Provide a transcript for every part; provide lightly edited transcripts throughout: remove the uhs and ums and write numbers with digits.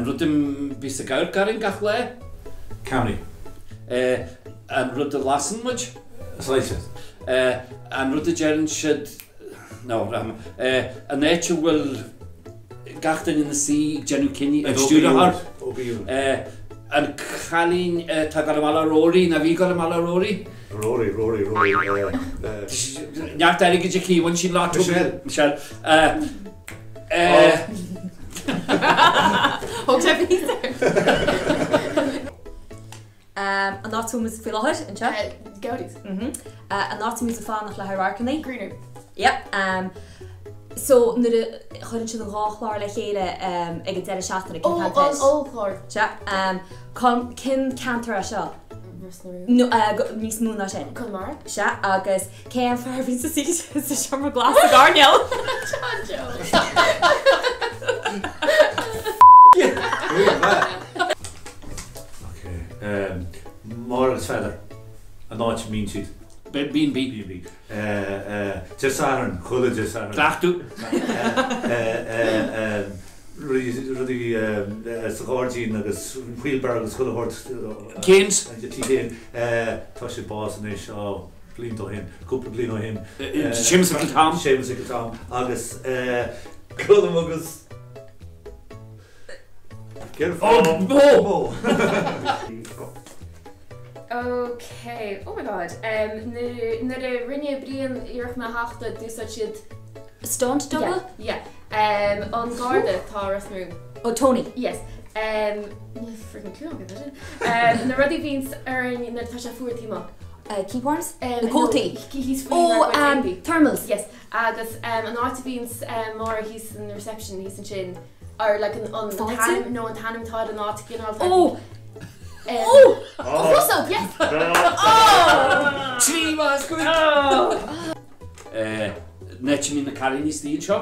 An rud a bhíos ag amharc orainn gach lá? Ceamaraí. An rud a lasann muid? Soilse. An rud a deireann siad, no, an áit a bhfuil gach duine ina suí ag déanamh cinní, an stiúrthóir. An cailín atá ag dul amach le Rory, nó a bhí ag dul amach le Rory? Rory, Rory, Rory. Neart airgid aici, bhain sí lotto. Michelle. Michelle. Thóg sé píosa. An áit a bhfuil muid faoi láthair, anseo? Gowdies. An áit a mbíonn ag fanacht le haghaidh radharcanna? Green room. Yep. So nuair a chuireann siad an dhá chlár le chéile ag an deireadh seachtaine, cén t-ainm Ó, an ollchlár. Sea. Cén ceantar é seo? Ros na Rún. No, níos mó ná sin. Conamara. Sea, agus cén fear a bhíonn sa sa seomra glas sa gcoirnéal? John Jones. Ok. Máire agus Pheadar, an áit a mbíonn siad? B&B. B&B. Dé Sathairn, chuile Dé Sathairn. Cleachtadh. Rudaí sa ghairdín agus wheelbarrow agus chuile shórt. Canes. Tí Kane. Tá sé bás anois, á, blianta ó shin, cúpla bliain ó shin. Séamus Mhic Tom. Séamus Mhic Tom agus Colm agus. Cén fáth? Ó! Ok, oh my god. Nuair a rinne Brian iarracht mé a thachtadh, d'úsáid siad. Stunt double? Yeah, yeah. An garda atá i Ros na Rún. Oh, Tony. Yes. Níl freaking clue agam cad é sin. Na rudaí a bhíonns orainn nuair atá sé fuar taobh amuigh. Keep warms? Na cótaí. Thíos faoi Oh, ár gcuid éadaí. thermals. Yes. Agus an áit a bhíonns Máire thíos san reception thíos ansin. Or like an an t-ainm nó an t-ainm atá ar an áit ginearálta. Oh! Oh! Oh! Yes! Oh! Trí más go. An áit a mbíonn na cailíní istigh anseo?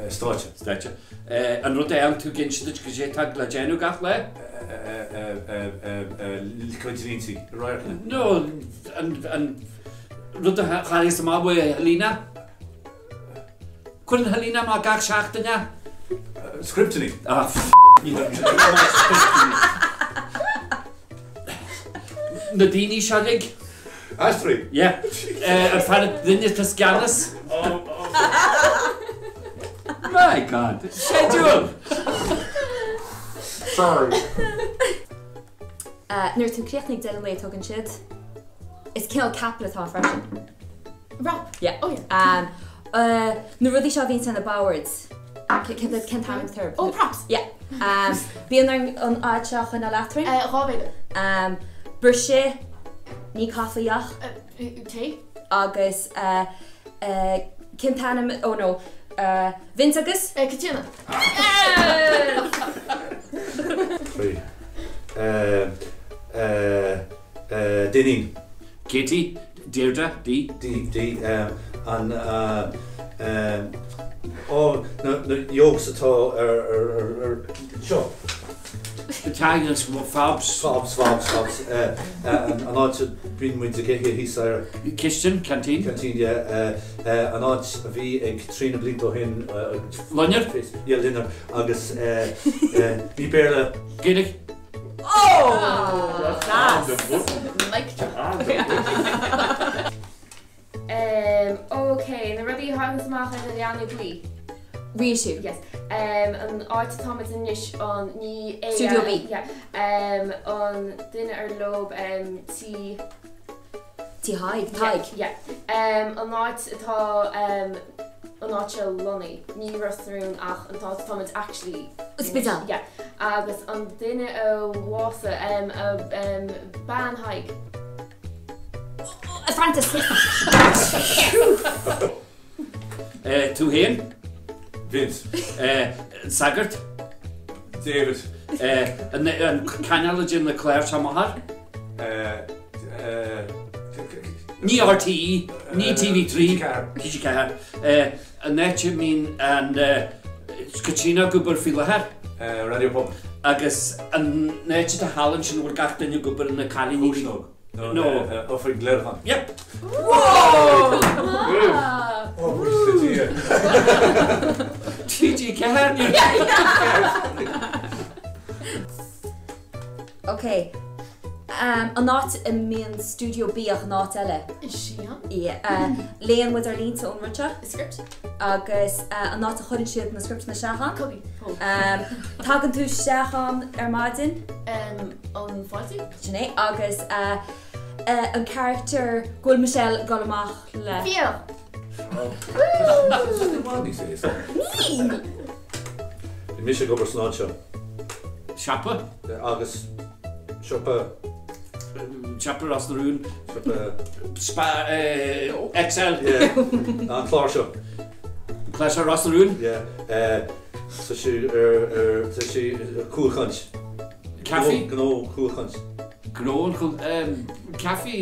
Stáitse. Stáitse. An rud a fhaigheann tú ag inse duit goidé atá le déanamh gach lá? Cuid línte, radharcanna. No, an rud a tharraingíos amach uaidh Helena? Cuireann Helena amach gach seachtain é. Scripteanna. Ah, f. Na daoine seo uilig. Aisteoirí. Yeah. An fear duine atá i gceannas. My God. Schedule! Sorry. Nuair tú críochnaigh deireadh an lae tugann siad. Is cineál capall atá ann freisin. Wrap. Yeah. Oh yeah. Na rudaí seo a bhíonn ar na boird. Cén t-ainm atá orthu? Oh, props. Yeah. Bíonn orainn an fhad seo a choinneáil eadrainn. 2 mhéadar. Briseadh, ní caife ach. Tae. Agus cén t-ainm, oh no, Vince agus? Caitríona. 3. Duinnín. Katie, Deirdre, D. D, D, an, ó, na yokes atá ar, ar, ar, ar, seo. Italians, fobs. Fobs, fobs, fobs. An áit a mbíonn muid ag ithe thíos ar. Cistin, canteen. Canteen, yeah. An áit a bhí ag Tríona blianta ó shin. Loinnir? Yeah, loinnir. Agus ní Béarla. Gaeilge. Oh! Class! Mic drop. Ok, na rudaí a thaganns amach ar na leanaí buí. Reissue. Yes. An áit atáimid anois an ní A. Studio B. Yeah. An duine ar leob T. Tí Thaidhg, Tadhg. Yeah. An áit atá an áit seo lonnaithe, ní Ros na Rún ach an áit atáimid actually. Ospidéal. Yeah. Agus an duine a bhásaigh, bean Thaidhg. Frances. Tú féin? Vince. An sagart? David. An cainéal a déanann na cláir seo amach air? Ní RTÉ, ní TV3, TG4. An áit a mbíonn an Caitríona ag obair faoi láthair? Raidió Pobail. Agus an áit atá thall ansin a bhfuil gach duine ag obair na cailíní? Cuisneog. No. Oifig léiriúcháin. Yep. Ó, buíochas le Dia. TG4. An áit a mbíonn Studio B ach an áit eile. Is ea. Yeah. Léann muid ár línte ón rud seo. Script. Agus an áit a chuireann siad na scripteanna isteach ann. Cubby. Tagann tú isteach ann ar maidin. An fáiltiú. Sin é. Agus an character go bhfuil Michelle ag dul amach le. Fiadh! Níl! Bhí mise ag obair san áit seo. Siopa? Agus siopa. Siopa Ros na Rún. Siopa. Spar XL. Yeah. An clár seo. An clár seo Ros na Rún? Yeah. Tá sé ar ar tá sé ar cúlchaint. Caife? Gnó cúlchaint. Gnó an chúl caife?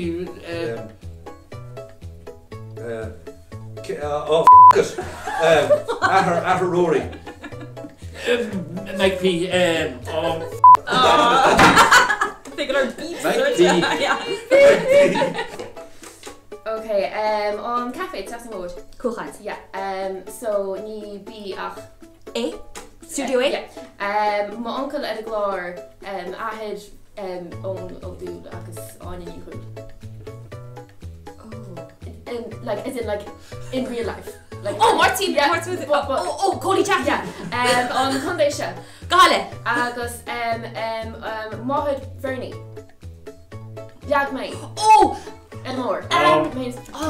Oh f it! Athair athair Rory. Mike P. Oh Bhí go leor beeps Mike P. Ok, an caife, Teach an Bhóthair. Cúlchaint. Yeah, so ní B ach. A? Studio A? Yeah. Mo uncail ar an gclár, athair Eoin Ó Dúill agus Áine Ní Dhúill. Oh. In, like, as in like, in real life. Like, Oh, Máirtín! Yeah, Máirtín! but- but- Oh, oh, Cóilí Jackie! Yeah. An contae seo. Gaillimh! Agus máthair Bhernie. Leag mé. Oh! Ar an mbóthar. Um, Mé- Oh.